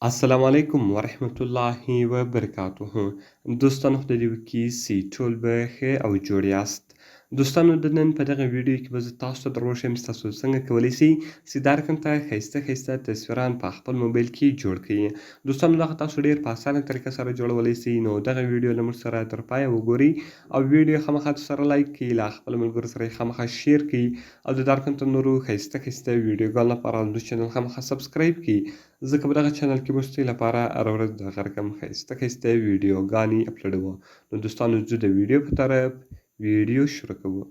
السلام علیکم ورحمت الله وبرکاته دوستانو خدای دې وکړي سي ټول به ښه او جوړ یاست. دوستانو د نن په دغه ویډیو کې به زه تاسو ته در وښیم چې تاسو څنګه کولی شئ چې دا رقم ته ښایسته ښایسته تصویران په خپل موبایل کې جوړ کړئ. دوستانو دغه تاسو ډیر په اسانه طریقه سره جوړولی شئ، نو دغه ویډیو له موږ سره تر پایه وګورئ او ویډیو خامخا سره لایک کړئ، له خپل ملګرو سره یې خامخا شیر کړئ او د دا رقم ته نورو ښایسته ښایسته ویډیوګانو لپاره زموږ چینل خامخا سبسکرایب کړئ، ځکه په دغه چینل کې موږ ستاسو لپاره هره ورځ دغه رقم ښایسته ښایسته ویډیوګانې اپلوډوو. نو دوستانو ځو د ویډیو په طرف، ویډیو شروع کوو.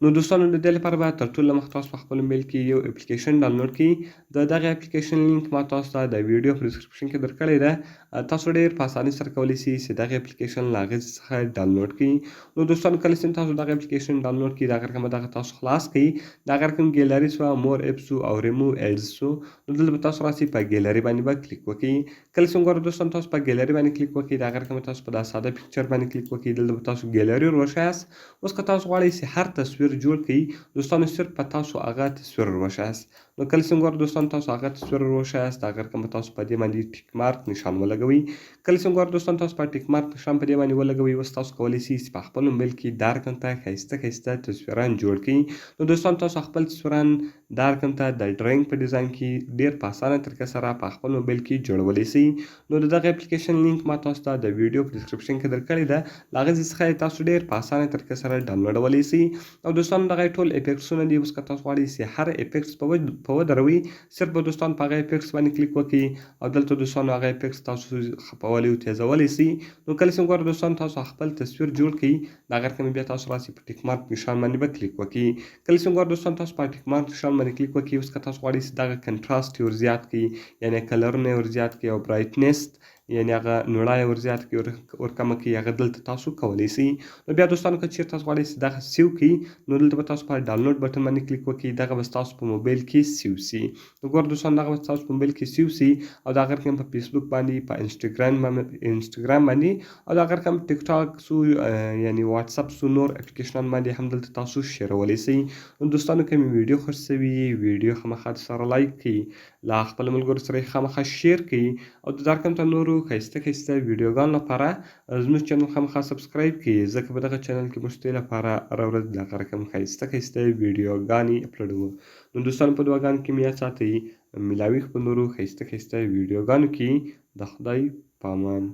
نو دوستانو د دې لپاره به تر ټولو مخ تاسو په خپل موبایل کې یو اپلیکیشن ډاونلوډ کړئ. د دغه اپلیکیشن لینک ما تاسو ته د ویډیو په ډیسکرپشن کې درکړی ده. تاسو ډیر په اسانۍ سره کولی شئ چې دغه اپلیکیشن له هغې څخه ډاونلوډ کړئ. نو دوستانو کله چې تاسو دغه اپلیکیشن ډاونلوډ کړئ، دغه رقم دغه تاسو خلاص کړئ، دغه رقم ګیلري سو، مور اپ سو او ریمو ایډز سو. نو دلته به تاسو راسئ په ګیلري باندې به کلیک وکړئ. کله چې وګورئ دوستان تاسو په ګیلري باندې کلیک وکړئ، دغه رقم تاسو په دا ساده پکچر باندې کلیک وکړئ، دلته به تاسو ګیلري وروښیاست. اوس که تاسو غواړئ چې هر تصویر جوړ کړئ دوستانو، صرف په تاسو هغه تصویر وروښیاست. نو کله چې وګورئ دوستان تاسو هغه تصویر وروښیاست، هغه رقم به تاسو په دې باندې ټیک مارک نشان ولګوئ. کله چې وګورئ دوستان تاسو په ټیک مارک نشان په دې باندې ولګوئ، اوس تاسو کولی شئ چې په خپل موبایل کې دا رقم ته ښایسته ښایسته تصویران جوړ کړئ. نو دوستان تاسو خپل تصویران دا رقم ته د ډرینګ په ډیزاین کې ډیر په اسانه طریقه سره په خپل موبایل کې جوړولی شئ. نو د دغه اپلیکیشن لینک ما تاسو ته د ویډیو په ډیسکرپشن کې درکړی ده، له هغه ځای څخه یې تاسو ډیر په اسانه طریقه سره ډاونلوډولی شئ. او دوستانو دغه ټول افیکټسونه دي. اوس که تاسو غواړئ چې هر افیکټس په ودروئ، صرف به دوستان په هغه افیکټس باندې کلیک وکړئ او دلته دوستانو هغه افیکټس تاسو خپولی او تیزولی شئ. نو کله چې وګورئ دوستان تاسو خپل تصویر جوړ کړئ، دا غیر کوم بیا تاسو راسئ په ټیک مارک نشان باندې به کلیک وکړئ. کله چې وګورئ دوستان تاسو په ټیک مارک نشان باندې کلیک وکړئ، اوس که تاسو غواړئ چې دغه کنټراسټ یې ور زیات کړئ، یعنې کلرونه یې ور زیات کړئ او برایټنس یعنې هغه نوړا یې ور زیات کړئ ور کمه کړئ، هغه دلته تاسو کولی شئ. نو بیا دوستانو که چیرې تاسو غواړئ چې دغه سیو کړئ، نو دلته به تاسو په ډاونلوډ بټن باندې کلیک وکړئ، دغه به ستاسو په موبایل کې سیو شي. نو ګوره دوستان دغه به ستاسو په موبایل کې سیو شي او دا غیر کوم په فیسبوک باندې، په انسټاګرام باندې او دا غیر کوم ټیک ټاک سو، یعنی واتساپ سو، نور اپلیکیشنان باندې هم دلته تاسو شیرولی شئ. نو دوستانو که مې ویډیو خوښ شوي، ویډیو خامخا سره لایک کړئ، له خپل ملګرو سره یې خامخا شیر کړئ او د دا رقم ته نورو ښایسته ښایسته ویډیوګانو لپاره زموږ چینل خامخا سبسکرایب کړئ، ځکه په دغه چینل کې موږ ستاسو لپاره هره ورځ دغه رقم ښایسته ښایسته ویډیوګانې اپلوډوو. نو دوستانو په دعاګانو کې مې یاد ساتئ، ملاوي خپل نورو ښایسته ښایسته ویډیوګانو کې. د خدای پامان.